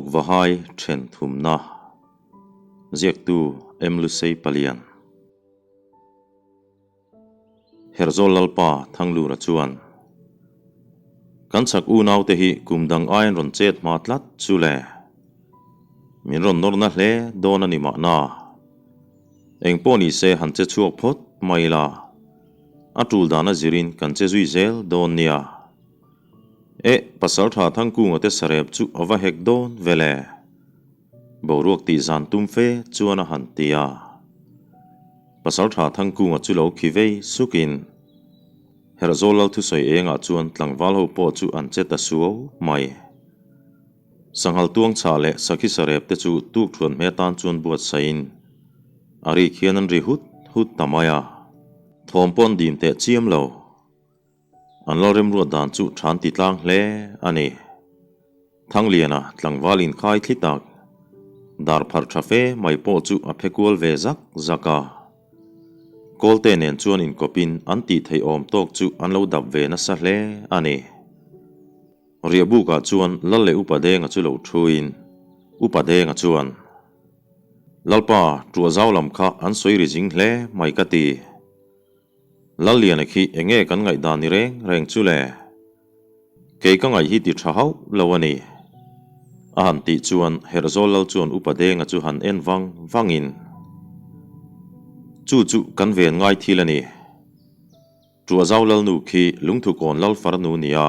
Vawkvahai then thumna Ziaktu M. Lusei Palian Herzawl Lalpa Thanglura chuan Kan chak unaute hi kum dang aiin rawn chet hma tlat chu le. Min rawn nawrna hle dawn a ni mahna. Eng pawh ni se han che chhuak phawt mai ila, a tul dana zirin kan che zui zel dawn nia. Eh, pasal tha Thangkunga te sarep chu a va hek dawn ve le. Boruak tih zan tum fe chuan a han ti a. Pasal tha Thangkunga chu lo khi vei sukin Herhzawl lal thusawi engah chuan tlangval ho pawh chu an che ta suau mai. Sanghal tuang chhah leh sakhi sarep te chu tuk thuan hme tan chuan buatsaihin a ri khian an ri hut hut ta mai a. Thawm pawh an dim teh chiam lo. An lo remruat dan chu than ti tlang hle a ni. Thangliana tlangval inkhai thli tak, dar pharh tha fe mai pawh chu a phe kual ve zak zak a. Kawlte nen chuan inkawpin an tih theih awm tawk chu an lo dap ve nasa hle a ni. Riahbukah chuan Lal leh Upa Denga chu lo thuin, Upa Denga chuan, Lalpa, ṭuah zau lam kha an sawi ri zing hle mai ka ti. Lalliana khi enge kan ngaihdan ni reng reng chu le? Kei ka ngaih hi ti tha hauh lo a ni. A han tih chuan Herhzawl lal chuan Upa Denga chu han en vang vangin, Chu chu kan ven ngai thil a ni. Tuahzau lalnu khi lungthukawn lal farnu nia.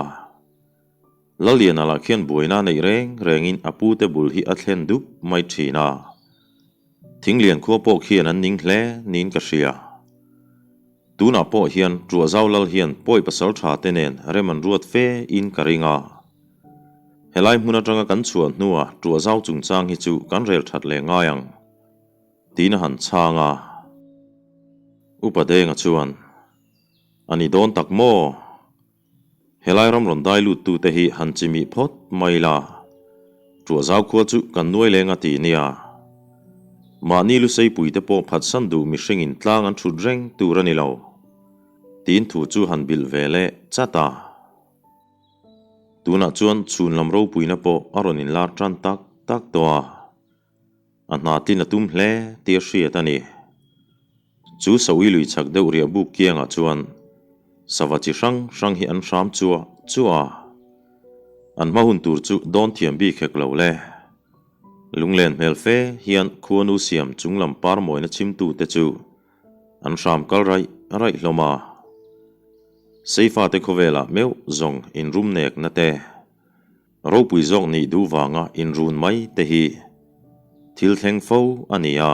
Lalliana lah khian buaina neih reng rengin a pute bul hi a thlen dup mai thin a. Thinglian khua pawh khian an ning hle niin ka hria. Tunah pawh hian Tuahzau lal hian pawi pasal tha te nen rem an ruat fe in ka ring a. Helai hmun atanga kan chhuah hnua Tuahzau chungchang hi chu kan rel that leh ngai ang tiin a han chhang a. Upa Denga chuan, A ni dawn tak maw? Helai ram rawn dai lut tute hi han chimih phawt mai la, Tuahzau khua chu kan nuai leng a ti nia. Mahni luseipui te pawh phatsan duh mihringin tlang an thut reng tur a ni lo, tiin thu chu han bilh ve leh chat a. Tunah chuan chhun lam ropuina pawh a rawn inlar tan tak tak tawh a. A hna tlin a tum hle tih a hriat a ni. Chu sawi lui chak deuh riah buk kiangah chuan sava chi hrang hrang hi an hram chuah chuah a. An hma hun tur chu dawn thiam bik hek lo le. Lunglen hmel fe hian khuanu siam chunglam par mawina chhimtute chu an hram kal raih raih hlawm a. Seifate khawvelah meuh zawng inrum nekna te. Ropui zawk nih duh vanga inrun mai te hi thil thleng fo a ni a.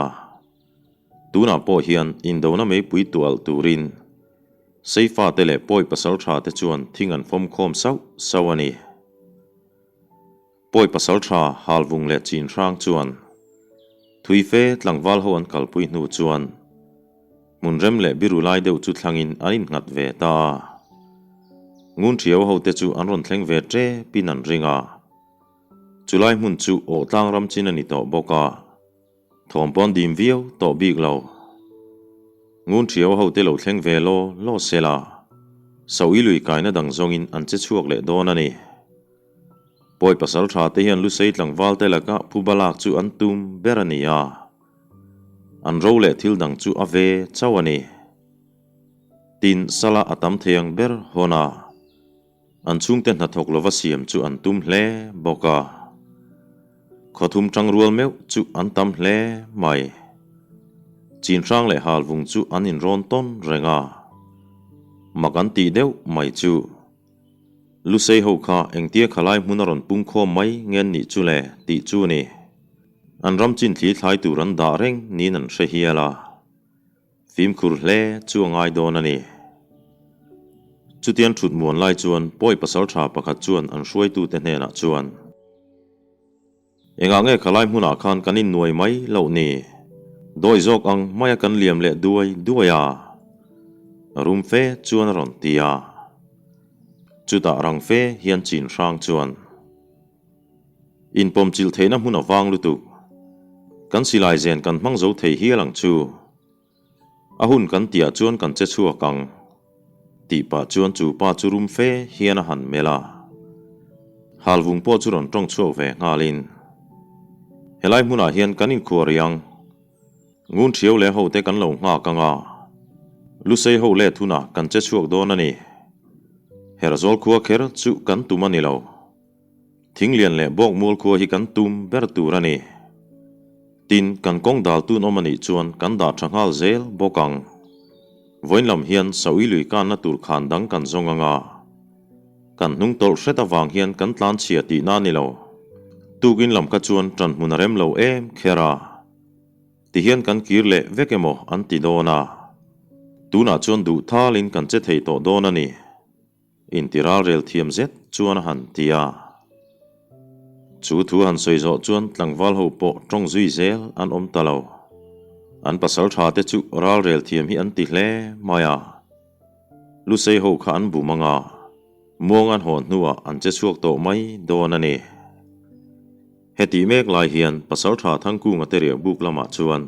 Tunah pawh hian indona meipui tualh turin Seifa te leh Pawi pasal tha te chuan thing an fawm khawm sauh sauh a ni. Pawi pasal tha Halvung leh Chinhrang chuan thui fe tlangval ho an kalpui hnu chuan Hmun rem leh biru lai deuh chu thlangin an innghat ve ta a. Ngun ṭhiau hote chu an rawn thleng ve ṭepin an ring a. Chulai hmun chu aw tlang ram chin a ni tawh bawk a, thawm pawn dim viau tawh bik lo. Ngun ṭhiau hote lo thleng ve law law se la, Saui lui kaina dang zawngin an che chhuak leh dawn a ni. Pawi pasal ṭha te hian Lusei tlangval te laka phuba lak chu an tum ber a ni a. An ro leh thil dang chu a ve chauh a ni. Tin, sala a tam thei ang ber hawn a, an chhungte hnathawk lova siam chu an tum hle bawk a. Khawthum tangrual meuh chu an tam hle mai. Chinhrang leh halvung chu an inrawn tawn reng a, mak an tih deuh mai chu. Lusei ho kha engtia khalai hmun a rawn pung khawm mai nge an nih chu le tih chu a ni. An ram chin thli thlai tur an dah reng niin an hre hial a, fimkhur hle chu a ngai dawn a ni. Chutiang thut muan lai chuan pawi pasal tha pakhat chuan an hruaitute hnenah chuan, Engah nge khalai hmunah khan kan innuai mai loh ni? Dawi zawk ang maia kan liam leh duai duai a? Rum fe chuan a rawn ti a. Chutah rang fe hian chin hrang chuan, Inpawm chilh theihna hmun a vang lutuk. Kan silai zen kan hmang zo thei hial ang chu. A hun kan tihah chuan kan che chhuak ang. Tih pah chuan chu pa chu rum fe hian a han melh a. Halvung pawh chu rawn tawng chhuak ve nghalin. Helai hmunah hian kan inkhuar rih ang. Ngun ṭhiau leh hote kan lo nghak ang a, Lusei ho let hunah kan che chhuak dawn a ni. Herzawl khua kher chu kan tum a ni lo. Thinglian leh Bawkmual khua hi kan tum ber tur a ni. Tin, kan kawng dal tun awm a nih chuan kan dah tha nghal zel bawk ang. Vawiin lam hian Saui lui kanna tur khan dang kan zawng ang a. Kan hnung tawlh hret avang hian kan tlan chhia tihna a ni lo. Tukin lam kha chuan ṭan hmun a rem lo em kher a. Tihian kan kir leh vek emaw an ti dawn a. Tunah chuan duh thalin kan che thei tawh dawn a ni. Inti ralrel thiam zet chuan a han ti a. Chu thu han sawi zawh chuan tlangval ho pawh tawng zui zel an awm ta lo. An pasal tha te chu ralrel thiam hi an ti hle mai a. Lusei ho kha an bum ang a, muang an haw hnuah an che chhuak tawh mai dawn a ni. Hetih mek lai hian pasal tha Thangkunga te riah buk lamah chuan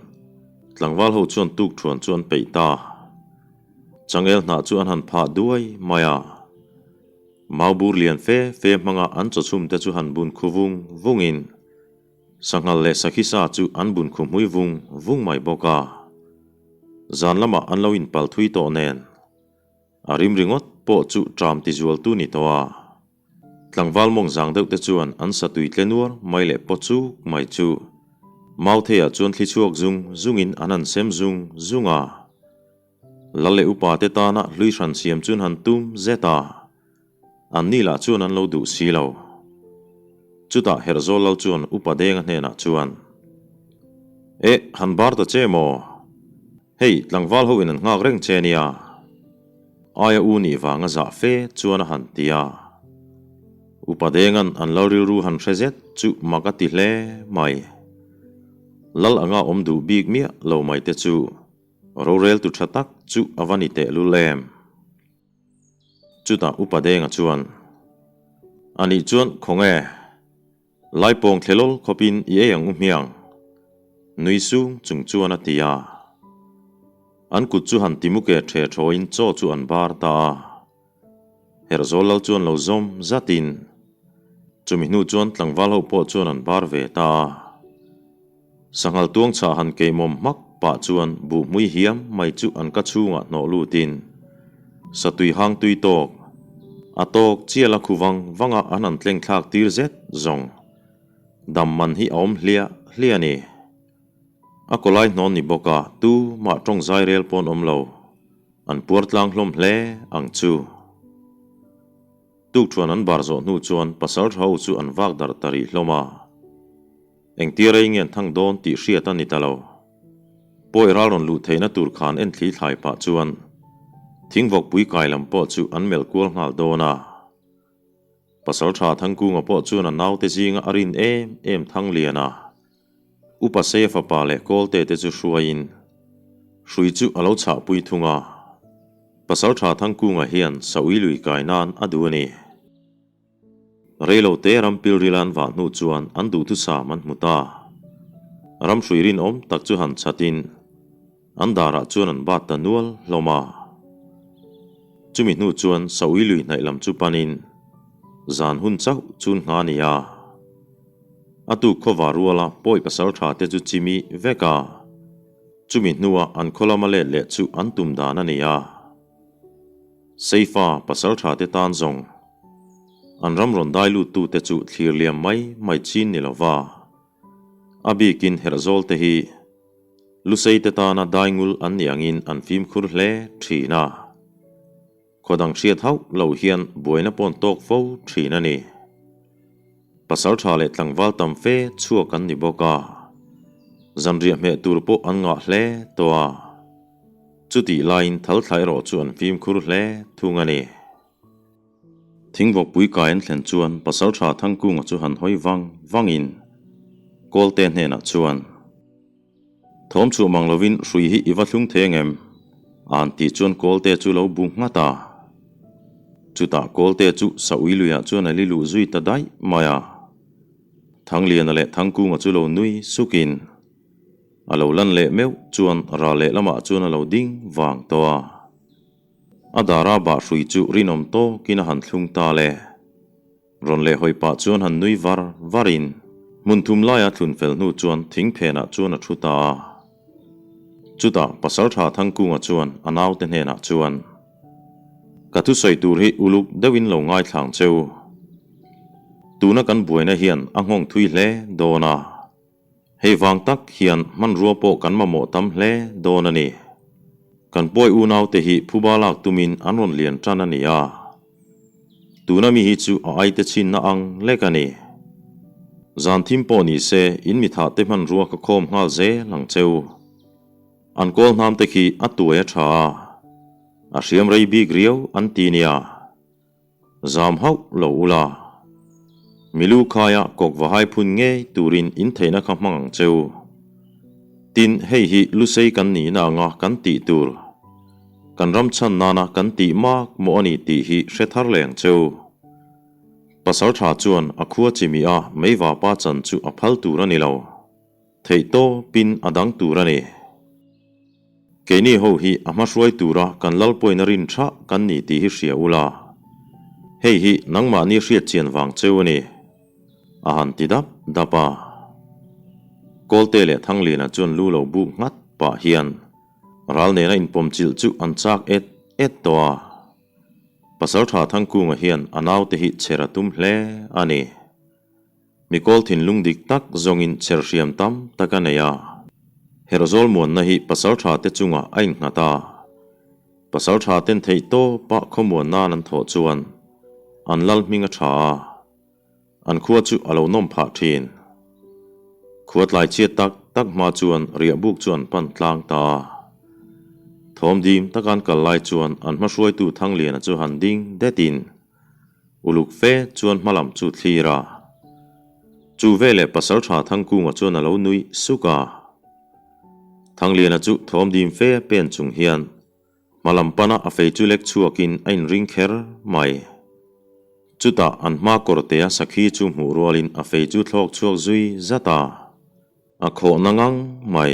tlangval ho chuan tuk thuan chu an peih ta. Changel hnah chu an han phah duai mai a. Mau bur lian fe fe hmanga an chawchhum te chu han bun khu vung vungin sanghal leh sakhi sa chu an bun khu hmui vung vung mai bawk a. Zan lamah an lo inpal thui tawh nen a rim ringawt pawh chu ṭam tizualtu ni tawh a. Tlangval mawng zang deuh te chuan an sa tui tle nuar mai leh paw chuk mai chu Mautheiah chuan thli chhuak zung zungin an han sem zung zung a. Lal leh upa te tana hlui hran siam chuan han tum zet a, an ni lah chuan an lo duh si lo. Chutah Herhzawl lal chuan upa Denga hnenah chuan, Eh, han bar ta che maw? Hei, tlangval ho in an nghak reng che nia. Aia u nih vanga zah fe chuan a han ti a. Upa Denga'n an lal rilru han hre zet chu mak a ti hle mai. Lal anga awm duh bik miah lo mai te chu Roreltu tha tak chu a va ni tehlul em? Chutah Upa Denga chuan, A nih chuan khawnge, Laipawng thlelawl khawpin i ei ang u hmiang, nui sung chung chuan a ti a. An kut chu han timuke ṭhe ṭhawin chaw chu an bar ta a. Herhzawl lal chuan lo zawm zatin, chumi hnu chuan tlangval ho pawh chuan an bar ve ta a. Sanghal tuang chhah han keimawm hmak pah chuan buh hmui hiam mai chu an ka chhungah hnawh lutin, satui hang tui tawk, a tawk chial a khu vang vanga an han tleng thlak tir zet zawng dam man hi a awm hliah hliah a ni. A kawlai hnawn ni bawk a, tu mah tawng zai rel pawn awm lo. An puar tlang hlawm hle ang chu. Tukṭhuan an bar zawh hnu chuan pasal tha ho chu an vak darh ta rih hlawm a. Engtia rei nge an thang dawn tih hriat a ni ta lo. Pawi ral rawn luh theihna tur khan en thli thlai pah chuan thingvawkpui kai lam pawh chu an melh kual nghal dawn a. Pasal tha Thangkunga pawh chuan a naute zinga a rin em em Thangliana Upa Seia fapa leh Kawlte te chu hruaiin hrui chu a lo chhahpui thung a. Pasal tha Thangkunga hian Saui lui kai nan a duh a ni. Reilote ram pilril an vah hnu chuan an duhthusam an hmu ta. Ram hrui rinawm tak chu han chhatin an darah chuan an bat ta nual hlawm a. Chumi hnu chuan Saui lui hnaih lam chu panin zan hun chauh chun ngha a ni a. A tuk khawva ruala pawi pasal tha te chu chimi vek a. Chumi hnua an khaw lama let leh chu an tum dan a ni a. Seifa pasal tha te tan zawng an ram rawn dai lut tute chu thlir liam mai mai chin ni lova, a bikin Herhzawl te hi Lusei te tana dai ngul an nih angin an fimkhur hle thin a, khaw dang hriat hauh lo hian buaina pawn tawk fo thin a ni. Pasal tha leh tlangval tam fe chhuak an ni bawk a, zanriah hmeh tur pawh an ngah hle tawh a. Chutih laiin thal thla erawh chu an fimkhur hle thung a ni. Thingvawkpui kai an thlen chuan Pasalṭha Thangkunga chu han hawi vang vangin Kawlte hnenah chuan, Thawm chhuah mang lovin hrui hi i va thlung thei ang em? A'n tih chuan Kawlte chu lo bu nghat a. Chutah Kawlte chu Saui luiah chuan a li luh zui ta daih mai a. Thangliana leh Thangkunga chu lo nui sukin, A lo lan leh meuh chuan ral leh lamah chuan a lo ding vang tawh a. A dara bah hrui chu rinawm tawkin a han thlung ta le. Rawn leh hawi pah chuan han nui var varin Hmun thum laia thlun fel hnu chuan thing phenah chuan a thu ta a. Chutah Pasaltha Thangkunga chuan a naute hnenah chuan, Ka thusawi tur hi uluk deuhin lo ngaithlang cheu. Tuna kan buaina hian a nghawng thui hle dawn a. Hei vang tak hian hmanrua pawh kan mamawh tam hle dawn a ni. Kan pawi unaute hi phuba lak tumin an rawn lian tan a ni a. Tuna mi hi chu a aite chhinna ang lek a ni. Zan thim pawh ni se in mithah te hmanrua ka khawm nghal zel ang cheu. An kawl hnam te khi a tuai a tha a, a hriam rei bik riau an ti nia. Zam hauh lo ula. Milu khaia kawk va hai phun ngei turin in theihna kha hmang ang cheu. Tin, hei hi lusei kan nihna anga kan tih tur, kan ram chhan nana kan tih mak mawh a ni tih hi hre thar leh ang cheu. Pasaltha chuan a khua chimih a meivapa chan chu a phal tur a ni lo. Theih tawpin a dang tur a ni. Keini ho hi a hma hruai tura kan lalpawina rin tha kan ni tih hi hria ula, hei hi nangmahni hriat chian vang cheu a ni, a han ti dap dap a. Kawlte leh Thangliana chuan lu lo buk nghat pah hian ral nena inpawmchilh chu an chak et et tawh a. Pasaltha Thangkunga hian a naute hi chher a tum hle a ni. Mikawl thinlung dik tak zawngin chher hriam tam tak a nei a. Herhzawl muanna hi pasaltha te chungah a innghat a. Pasaltha ten theih tawpa khawmuan nan an thawh chuan an lal hming a tha a, an khua chu a lo nawm phah thin. Khua tlai chhiat tak tak hma chuan riahbuk chu an pan tlang ta a. Thawm dim taka an kal lai chuan an hmahruaitu Thangliana chu han ding detin Uluk fe chuan hmalam chu thlir a. Chu veleh Pasaltha Thangkunga chuan a lo nuih suk a. Thangliana chu thawm dim fe pen chung hian hmalam pana a fei chu lek chhuakin a inring kher mai. Chutah an hma kawrtea sakhi chu hmuh rualin a fei chu thlawk chhuak zui zat a. A khawhna ngang mai.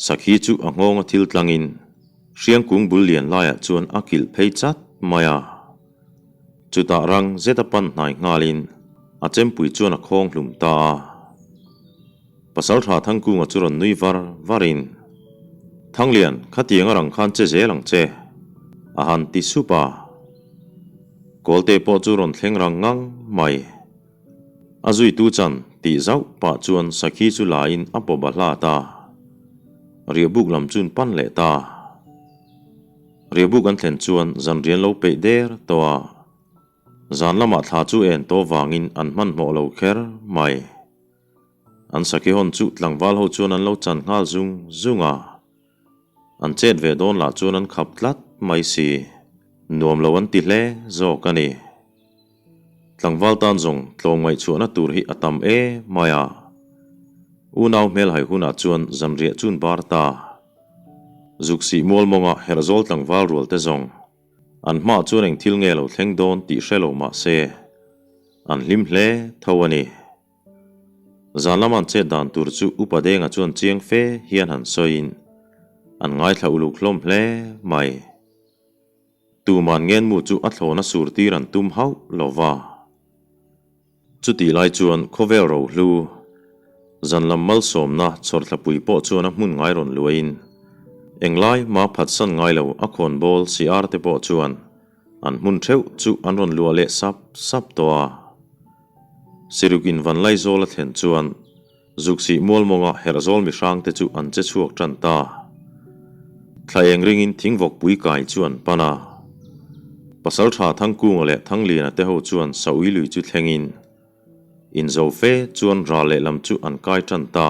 Sakhi chu a nghawnga thil tlangin hriangkung bul lian laiah chuan a kilh phei chat mai a. Chutah rang zeta pan hnai nghalin a chempui chuan a khawng hlum ta a. Pasaltha Thangkunga chu rawn nui var varin, Thanglian, khatiang a rang khan che zel ang che, a han ti sup a. Kawlte pawh chu rawn thleng rang ngang mai. A zuitu chan tih zauh pah chuan sakhi chu laiin a pawp a hlat a, riahbuk lam chun pan leh ta. Riahbuk an thlen chuan zanrian lo peih der tawh a, zan lamah thla chu en tawh vangin an hmanhmawh lo kher mai. An sakhi hawn chu tlangval ho chuan an lo chan nghal zung zung a. An chet ve dawn lah chuan an khap tlat mai si, nuam lo an ti hle zawk a ni. Tlangval tan zawng tlawm ngaihchhuahna tur hi a tam e mai a. Unau hmelhai hunah chuan zanriah chun bar ta. Zuksih mual mawnga herhzawl tlangval rual te zawng an hmaah chuan eng thil nge lo thleng dawn tih hre lo mah se, an hlim hle tho a ni. Zan lama an chet dan tur chu Upa Denga chuan chiang fe hian han sawiin an ngaithla uluk hlawm hle mai. Tuman ngenmu chu a thlawna sur tir an tum hauh lo va. Chutih lai chuan khawvel rohlu, zan lam malsawmna chhawrthlapui pawh chuan a hmun ngai rawn luahin englai ma phatsan ngai lo a khawnbawl CR te pawh chuan an hmun theuh chu an rawn luah leh sap sap tawh a. Siruk in Vanlaizawl a thlen chuan Zuksih mualmawnga Herhzawl mihrangte chu an che chhuak tan ta. Thla eng ringin thingvawkpui kai chu an pan a. Pasaltha Thangkunga leh Thangliana te ho chuan Saui lui chu thlengin inzo fe chuan ral lehlam chu an kai tan ta.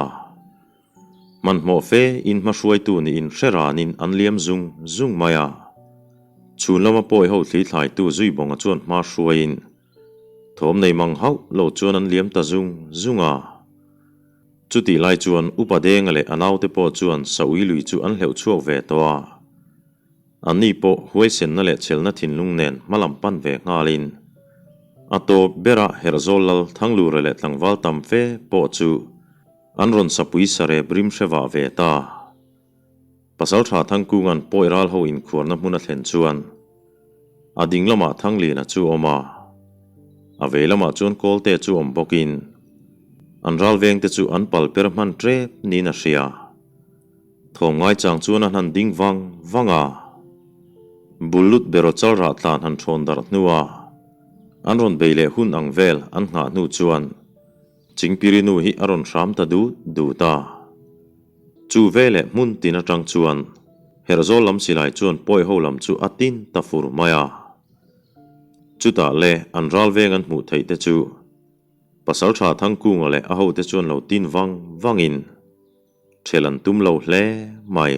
Hmanhmawh fe in hmahruaitu niin hre ranin an liam zung zung mai a. Chhun lama pawi ho thli thlaitu Zuibawnga chuan hma hruaiin Thawm nei mang hauh lo chuan an liam ta zung zung a. Chutih lai chuan Upa Denga leh a naute pawh chuan Saui lui chu an hleuh chhuak ve tawh a. Anni pawh huaisenna leh chhelna thinlung nen hmalam pan ve nghalin a tawp bera Herhzawl lal Thanglura leh tlangval tam fe pawh chu an rawn sapui sarep rim hre vah ve ta. Pasalṭha Thangkunga'n pawi ral ho inkhuarna hmun a thlen chuan a ding lamah Thangliana chu a awm a, a vei lamah chuan Kawlte chu awm bawkin. An ral vengte chu an pal per hman tep niin a hria. Thawm ngaichang chuan an han ding vang vang a. Bul lut beraw chal rah tlan han thawn darh hnua an rawn bei leh hun ang vel an nghah hnu chuan Chingpiri nu hi a rawn hram ta dut dut a. Chu veleh hmun tin atang chuan Herhzawl lam silai chuan pawi ho lam chu a tin ta fur mai a. Chutah le an ral veng an hmuh theih te chu Pasaltha Thangkunga leh a hote chuan lo tin vang vangin Ṭhel an tum lo hle mai.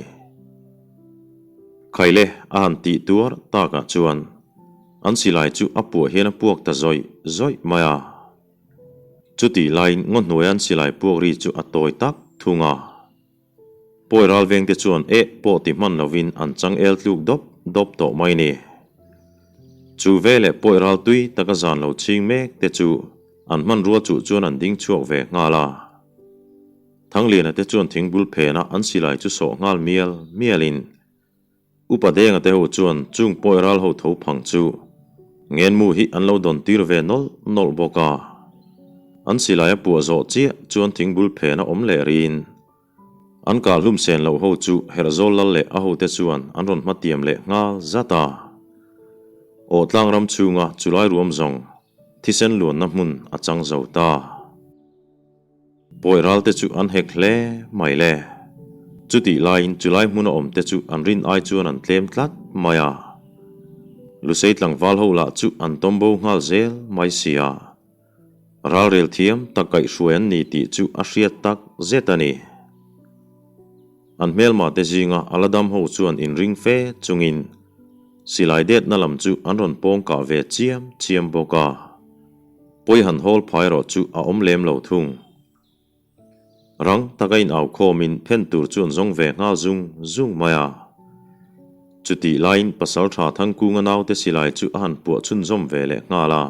Khaile a han tih tuar takah chuan an silai chu a puah hian a puak ta zawih zawih mai a. Chutih laiin ngaw hnuaia an silai puak ri chu a tawi tak thung a. Pawi ral vengte chuan eh pawh ti hman lovin an chang el tluk dawp dawp tawh mai ni. Chu veleh pawi ral tui taka zan lo chhing mek te chu an hmanrua chuh chuan an ding chhuak ve nghal a. Thangliana te chuan thingbul phena an silai chu sawh nghal mial mialin Upa Denga te ho chuan chung pawi ral ho tho phang chu ngenmu hi an lo dawn tir ve nawlh nawlh bawk a. An silai a puah zawh chiah chuan thingbul phena awm leh riin an kah hlum sen loh ho chu Herhzawl lal leh a hote chuan an rawn hmatiam leh nghal zat a. Aw tlang ram chhunga chulai ruam zawng thisen luanna hmun a chang zo ta. Pawi ral te chu an hek hle mai le. Chutih laiin chulai hmuna awm te chu an rin ai chuan an tlem tlat mai a. Lusei tlangval ho lah chu an tawm bo nghal zel mai si a. Ralrel thiam tak kaihhruai an ni tih chu a hriat tak zet a ni. An hmelma te zinga a la dam ho chuan inring fe chungin silai detna lam chu an rawn pawng kah ve chiam chiam bawk a. Pawi han hawl phai erawh chu a awm lem lo thung. Rang taka in au khawmin phen tur chu an zawng ve nghal zung zung mai a. Chutih laiin Pasaltha Thangkunga naute silai chu a han puah chhunzawm ve leh nghal a.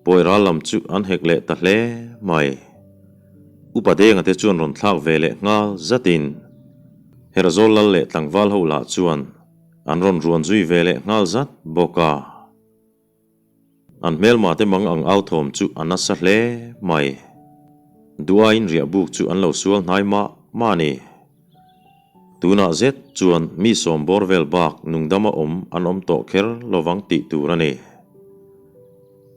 Pawi ral lam chu an hek leh ta hle mai. Upa Denga te chuan rawn thlak ve leh nghal zatin Herhzawl lal leh tlangval ho lah chuan an rawn ruan zui ve leh nghal zat bawk a. An hmelma te mang ang au thawm chu a nasa hle mai. Duaiin riah buk chu an lo sual hnai mah mah a ni. Tunah zet chuan mi sawm bawr vel bak nungdama awm an awm tawh kher lovang tih tur a ni.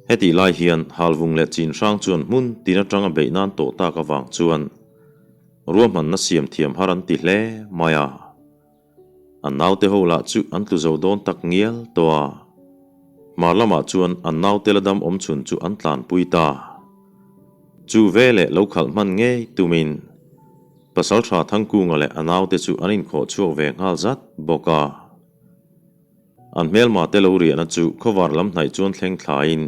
Hetih lai hian Halvung leh Chin hrang chuan hmun tin atanga beih nan tawh tak avang chuan ruahmanna siam thiam har an ti hle mai a. An naute ho lah chu an tlu zo dawn tak ngial tawh a. Hmar lamah chuan an naute la dam awm chhun chu an tlanpui ta. Chu veleh lo khalh hman ngei tumin Pasaltha Thangkunga leh a naute chu an inkhawh chhuak ve nghal zat bawk a. An hmelma te lo riahna chu khawvar lam hnaih chuan thleng thlaiin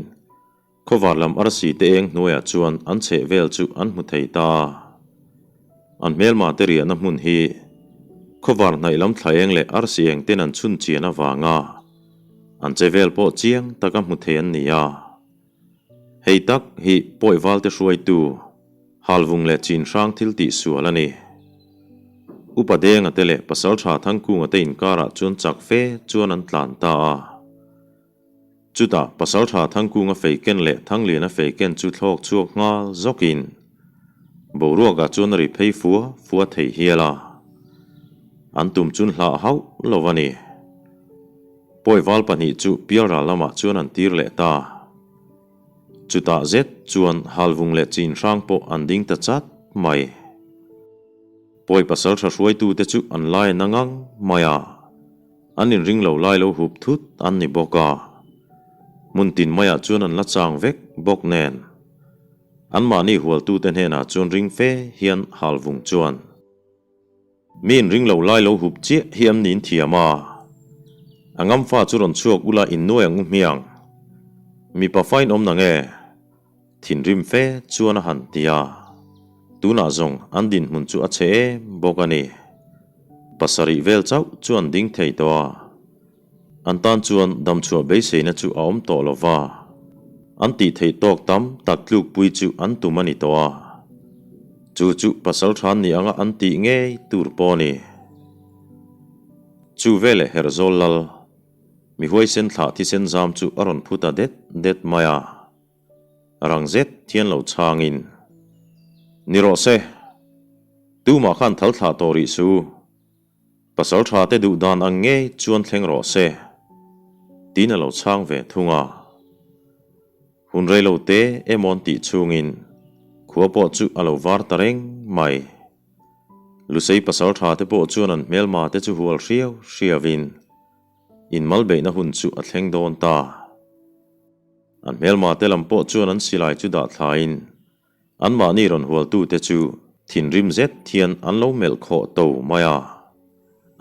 Khawvar lam arsi te eng hnuaiah chuan an chheh vel chu an hmu thei ta a. An hmelma te riahna hmun hi khawvar hnaih lam thla eng leh arsi eng ten an chhun chian avanga an che vel pawh chiang taka hmu thei an ni a. Hei tak hi pawi valte hruaitu Halvung leh Chin hrang thil tih sual a ni. Upa Denga te leh Pasaltha Thangkunga te inkarah chuan chak fe chuan an tlan ta a. Chutah Pasaltha Thangkunga fei ken leh Thangliana fei ken chu thlawk chhuak nghal zawkin boruakah chuan a ri phei fua fua thei hial a. An tum chun hlah hauh lo a ni. Pawival pahnih chu pialral lamah chuan an tir leh ta. Chutah zet chuan Halvung leh Chin hrang pawh an ding ta chat mai. Pawi Pasaltha hruaitute chu an lai a na ngang mai a. An inring lo lai lo hup thut an ni bawk a, hmun tin maiah chuan an la chang vek bawk nen. Anmahni hualtute hnenah chuan ring fe hian Halvung chuan, Mi inring lo lai lo hup chiah hi an niin thiam a, a ngamfa chu rawn chhuak ula innuai ang u hmiang. Mipa fain awm nang e. Thinrim fe chuan a han ti a, tunah zawng an dinhmun chu a chhe em bawk a ni. Pasarih vel chauh chu an ding thei tawh a, an tan chuan damchhuah beiseina chu a awm tawh lo va, an tih theih tawk tam tak tlukpui chu an tum a ni tawh a, chu chu pasal than ni anga an tih ngei tur pawh a ni. Chu veleh Herhzawl lal, mi huaisen thlah thisen zam chu a rawn phu ta det det mai a. Rang zet thian lo chhangin. Ni rawh se, tumah khan thal thlah tawh rih su. Pasal tha te duh dan ang ngei chuan thleng rawh se, tiin a lo chhang ve thung a. Hun rei lo te emawn tih chhungin khua pawh chu a lo var ta reng mai. Lusei pasal tha te pawh chuan an hmelma te chu hual hriau hriauin inmalbeihna hun chu a thleng dawn ta. An hmelma te lam pawh chuan an silai chu dah thlaiin anmahni rawn hualtute chu thinrim zet hian an lo melh khawh to mai a,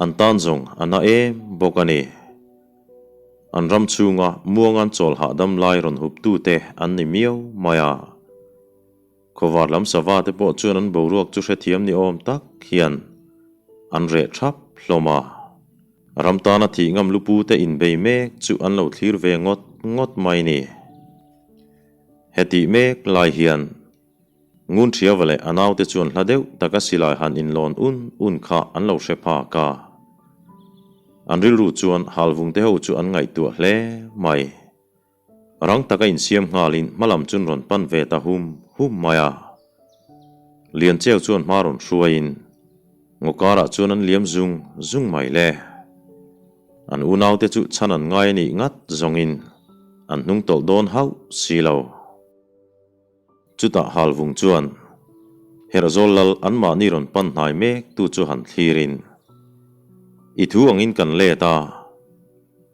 an tan zawng a na em bawk a ni. An ram chhunga muangan chawl hahdam lai rawn huptute an ni miau mai a. Khawvar lam sava te pawh chuan an boruak chu hrethiam ni awm tak hian an reh thap hlawm a. Ram tana thih ngam lupu te inbei mek chu an lo thlir ve ngawt ngawt mai ni. Hetih mek lai hian Ngun Thiava leh a naute chuan hla deuh taka silai han inlawn un un kha an lo hre phak a. An rilru chuan Halvung te ho chu an ngaihtuah hle mai. Rang taka insiam nghalin hmalam chun rawn pan ve ta hum hum mai a. Liancheu chuan hma rawn hruaiin ngaw karah chuan an liam zung zung mai le. An unaute chu chhan an ngai a nih ngat zawngin an hnung tawlh dawn hauh si lo. Chutah Halvung chuan Herhzawl lal anmahni rawn pan hnai mek tu chu han thlirin, I thu angin kan let a,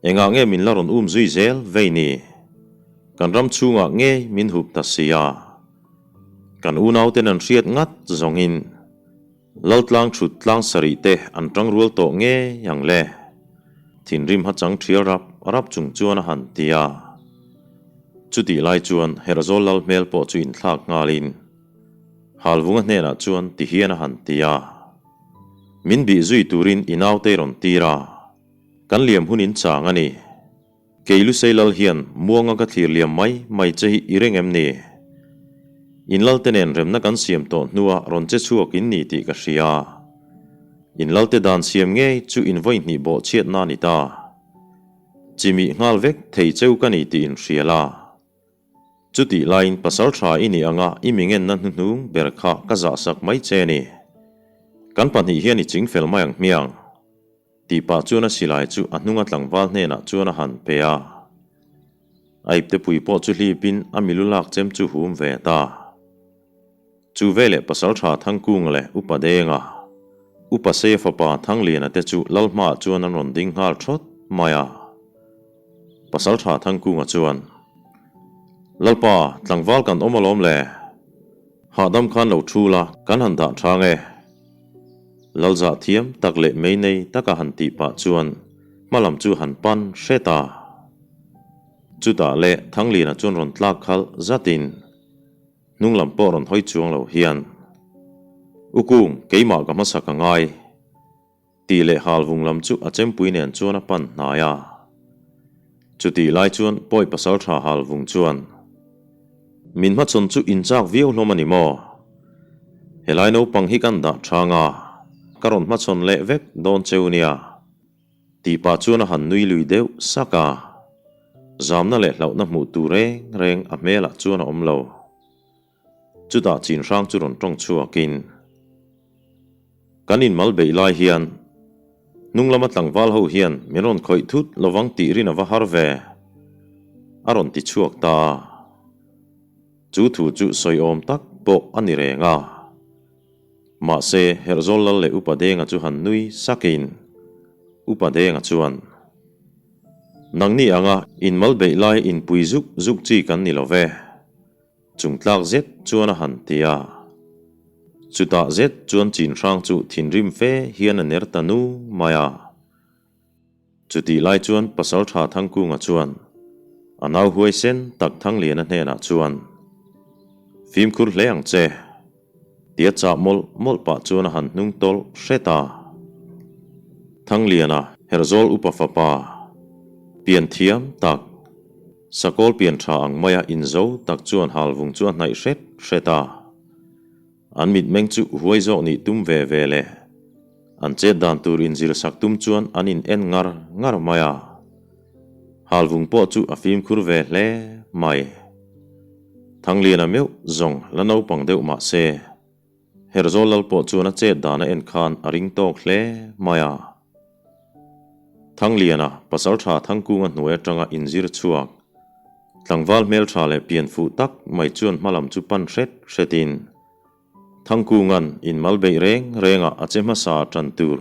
engah nge min la rawn um zui zel vei ni? Kan ram chhungah ngei min hup ta si a, kan unauten an hriat ngat zawngin Laltlang thut tlang sarih te an tang rual tawh ngei ang le. Thinrim ha chang thial rap rap chung chuan a han ti a. Chutih lai chuan Herhzawl lal hmel pawh chu inthlak nghalin Halvunga hnenah chuan ti hian a han ti a. Min bih zui turin i naute rawn tir a, kan liam hun in chang a ni. Kei Lusei Lal hian muanga ka thlir liam mai mai che hi i reng em ni? In Lalte nen remna kan siam tawh hnua rawn che chhuak in ni tih ka hria. In Lalte dan siam ngei chu in vawi hnih bawh chhiatna a ni ta. Chimih nghal vek thei cheu ka ni tih in hria la. Chutih laiin pasal tha i nih anga i mingenna hnuhnung ber kha ka zahsak mai che a ni. Kan pahnih hian i chingfel mai ang hmiang. Tih pah chuan a silai chu a hnunga tlangval hnenah chuan a han pe a. A iptepui pawh chu hlipin a milu lak chem chu hum ve ta. Chu veleh Pasaltha Thangkunga leh Upa Denga, Upa Seia fapa Thangliana te chu lal hmaah chuan an rawn ding nghal thawt mai a. Pasaltha Thangkunga chuan, Lalpa, tlangval kan awm alawm le. Hahdam khan lo thu la, kan han dah thang e. Lalzah thiam tak leh mei nei taka han tih pah chuan hmalam chu han pan hre ta. Chutah leh Thangliana chuan rawn tlak khalh zatin hnunglam pawh rawn hawi chuang lo hian, U Kung, keimah ka hmasa ka ngai. Tih leh halvung lam chu a chempui nen chuan a pan hnai a. Chutih lai chuan pawi pasal tha halvung chuan, Min hmachhawn chu inchak viau hlawm a ni maw? Helai naupang hi kan dah thang a, ka rawn hmachhawn leh vek dawn cheu nia. Tih pah chuan a han nui lui deuh sak a. Zamna leh hlauhna hmuh tur reng reng a hmelah chuan a awm lo. Chutah chin hrang chu rawn tawng chhuakin, Kan inmal beih lai hian hnung lama tlangval ho hian min rawn khawih thut lovang tih rin a va har ve, a rawn ti chhuak ta a. Chu thu chu sawiawm tak pawh a ni reng a. Mahse, Herhzawl Lal leh Upa Denga chu han nui sakin, Upa Denga chuan, Nangni anga inmal beih lai inpui zuk zuk chi kan ni lo ve. Chung tlak zet chuan a han ti a. Chutah zet chuan chin hrang chu thinrim fe hian a ner ta nu mai a. Chutih lai chuan Pasaltha Thangkunga chuan a nau huaisen tak Thangliana hnenah chuan, Fimkhur hle ang che, tia chah mawlh mawlh pah chuan a han hnung tawlh hret a. Thangliana Herhzawl upa fapa, pian thiam tak, Sakawl pian tha ang maia inzo tak chuan halvung chu a hnaih hret hret a. An mitmeng chu huai zawk nih tum ve ve le. An chet dan tur inzir sak tum chuan an in en ngar ngar mai a. Halvung pawh chu a fimkhur ve hle mai. Thangliana meuh zawng la naupang deuh mah se. Herzawl lal pawh chuan a chet dan a en khan a ring tawk hle mai a. Thangliana, Pasaltha Thangkunga hnuai atanga inzir chhuak, tlangval hmeltha leh pian fuh tak mai chuan hmalam chu pan hret hretin, Thangkunga'n inmal beih reng rengah a che hmasa tan tur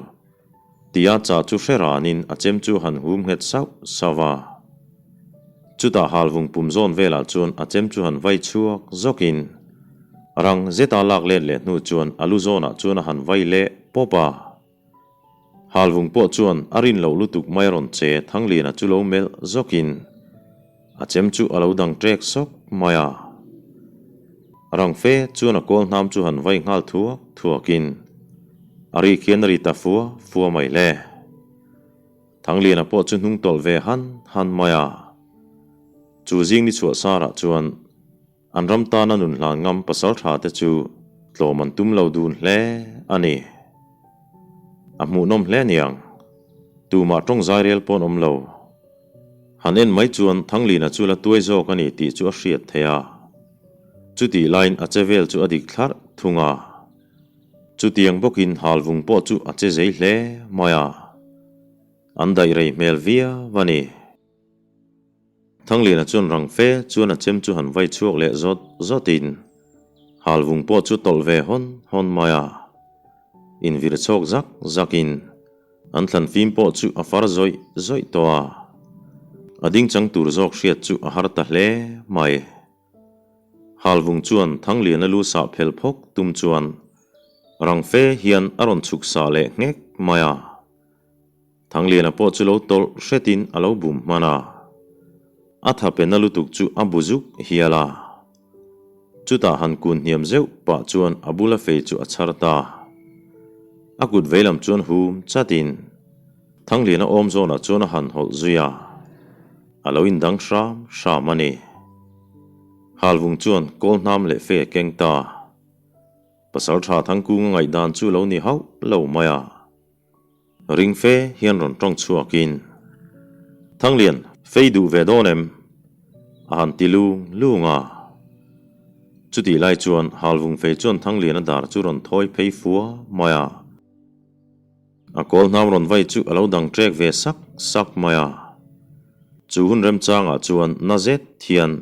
tia cha chu hre ranin a chem chu han hum nghet sauh sauh a. Chutah halvung pum zawn velah chuan a chem chu han vai chhuak zawkin rang zeta lak let leh hnu chuan a lu zawnah chuan a han vai leh pawp a. Halvung pawh chuan a rin loh lutuk mai rawn che Thangliana chu lo melh zawkin a chem chu a lo dang ṭek sawk mai a. Rang fe chuan a kawl hnam chu han vai nghal thuak thuakin a ri khian a ri ta fua fua mai le. Thangliana pawh chu hnung tawlh ve han han mai a. Chu zing ni chhuah sarah chuan An ram tana nun hlan ngam pasal tha te chu tlawm an tum lo dun hle a ni. A hmuhnawm hle aniang. Tumah tawng zai rel pawn awm lo. Han en mai chuan Thanglina chu la tuai zawk a ni tih chu a hriat theih a. Chutih laiin a che vel chu a dik thlarh thung a. Chutiang bawkin Halvung pawh chu a che zei hle mai a. An daih rei hmel viau a ni. Thangliana chuan rang fe chuan a chem chu han vai chhuak leh zawt zawtin Halvung pawh chu tawlh ve hawn hawn mai a. Invir chhawk zak zakin an thlan fim pawh chu a far zawih zawih tawh a. A ding chang tur zawk hriat chu a har ta hle mai. Halvung chuan Thangliana lu sah phel phawk tum chuan rang fe hian a rawn chhuk sah leh nghek mai a. Thangliana pawh chu lo tawlh hretin a lo bum hman a, a tha pe na lutuk chu a bu zuk hial a. Chutah han kun hniam zeuh pah chuan a bula fei chu a chhar ta. A kut veilam chuan hum chatin Thangliana awm zawnah chuan a han hawlh zui a, a lo indang hram hram a ni. Halvung chuan kawl hnam leh fei a keng ta. Pasaltha Thangkunga ngaihdan chu lo ni hauh lo mai a. Ring fe hian rawn tawng chhuakin, Thanglian, fei duh ve dawn em? a han ti lung lung a. Chutih lai chuan Halvung fei chuan Thangliana dar chu rawn thawi phei fua mai a. A kawl hnam rawn vai chu a lo dang ṭek ve sak sak mai a. Chu hun remchangah chuan na zet hian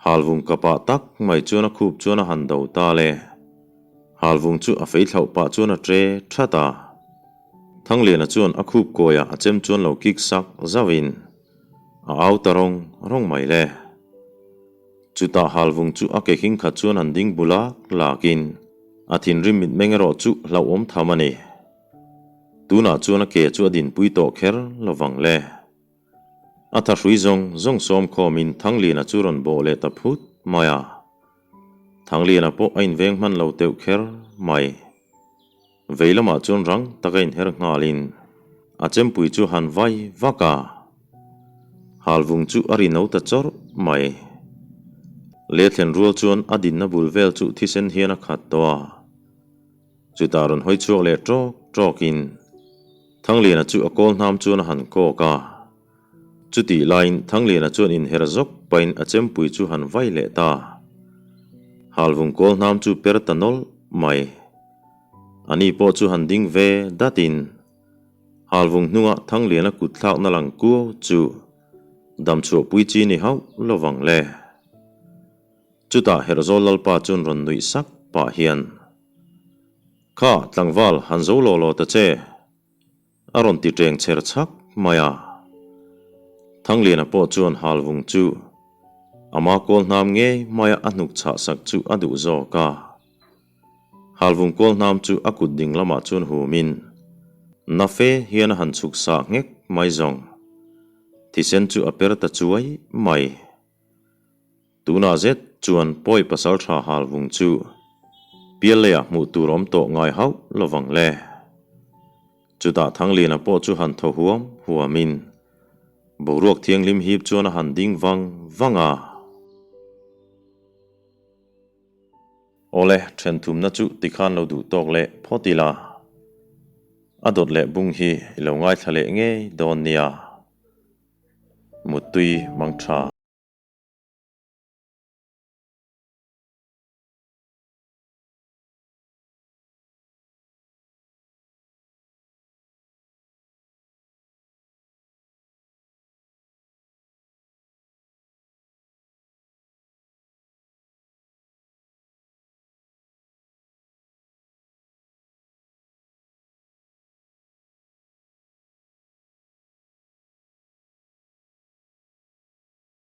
Halvung kapah tak mai chuan a khup chuan a han do ta le. Halvung chu a fei thlauh pah chuan a tre that a. Thangliana chuan a khup kawiah a chem chuan lo kik sak zauhin a au ta rawng rawng mai le. Chutah Halvung chu a ke khing khat chuan han ding bu lak lakin a thinrim mitmeng erawh chu hlauhawm tham a ni. Tunah chuan a ke chu a dinpui tawh kher lovang le. A thahrui zawng zawng sawm khawmin Thangliana chu rawn bawh leh ta phut mai a. Thangliana pawh a inveng hman lo teuh kher mai. Vei lamah chuan rang taka inher nghalin a chempui chu han vai vak a. Halvung chu a ri no ta chawrh mai. Lethlen rual chuan a dinna bul vel chu thisen hian a khat tawh a. Chutah rawn hawi chhuak leh ṭawk ṭawkin Thangliana chu a kawl hnam chuan a han kawk a. Chutih laiin Thangliana chuan inher zawk pahin a chempui chu han vai leh ta. Halvung kawl hnam chu per ta nawlh mai. Ani pawh chu han ding ve datin Halvung hnunga Thangliana kut thlakna lang kuau chu damchhuahpui chi ni hauh lovang le. Chutah Herhzawl Lalpa chuan rawn nuih sak pah hian, Kha, tlangval, han zo law law ta che! a rawn ti ṭeng chher chhak mai a. Thangliana pawh chuan Halvung chu ama kawl hnam ngei maia a hnuk chhah sak chu a duh zawk a. Halvung kawl hnam chu a kut ding lamah chuan humin, na fe hian a han chhuk sah nghek mai zawng. Thisen chu a per ta chuai mai. Tunah zet chuan pawi pasal tha hal vung chu Pialleiah hmuh tur awm tawh ngai hauh lovang le. Chutah Thangliana pawh chu han thaw huam huamin boruak thianghlim hip chuan a han ding vang vang a. Awle, then thumna chu tikhan lo duh tawk leh phawt ila. A dawt leh bung hi i lo ngaithla leh ngei dawn nia. Muttui mang tha.